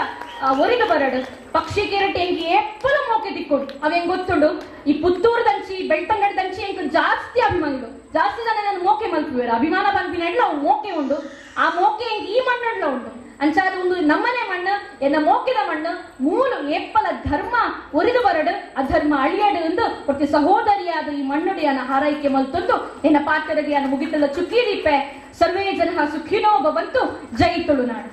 ಒರಿದು ಬರಡು. ಪಕ್ಷಿ ಕೆರಟೆ ಎಂಕಿ ಎಪ್ಪಲ ಮೋಕೆ ದಿಕ್ಕೊಡು. ಅವ ಹೆಂಗ್ ಗೊತ್ತುಂಡು, ಈ ಪುತ್ತೂರು ದಂಚಿ, ಬೆಳ್ತಂಗಡಿ ದಂಚಿ ಎಂಕ್ ಜಾಸ್ತಿ ಅಭಿಮಾನಿಗಳು. ಜಾಸ್ತಿ ಜನ ನನ್ನ ಮೋಕೆ ಮಲ್ಪುವೇರು. ಅಭಿಮಾನ ಪನ್ಪಿನ ಅವು ಮೋಕೆ ಉಂಡು. ಆ ಮೋಕೆ ಎಂಕ್ ಈ ಮಣ್ಣಡ್ಲ ಉಂಡು. ಅಂಚಾದ ಒಂದು ನಮ್ಮನೆ ಮಣ್ಣು, ಎನ್ನ ಮೋಕೆದ ಮಣ್ಣು. ಮೂಲು ಏಪ್ಪಲ ಧರ್ಮ ಒರಿದು ಬರಡು, ಅಧರ್ಮ ಅಳಿಯಡು ಎಂದು ಪ್ರತಿ ಸಹೋದರಿಯಾದ ಈ ಮಣ್ಣುಡಿಯನ ಹಾರೈಕೆ ಮಲ್ತೊಂದು ಎನ್ನ ಪಾತ್ರದಿಯನ್ನ ಮುಗಿತಲ್ಲ ಚುಕ್ಕಿ ದೀಪೆ. ಸರ್ವೇ ಜನ ಸುಖಿನೋ ಭವಂತು. ಜೈ ತುಳುನಾಡು.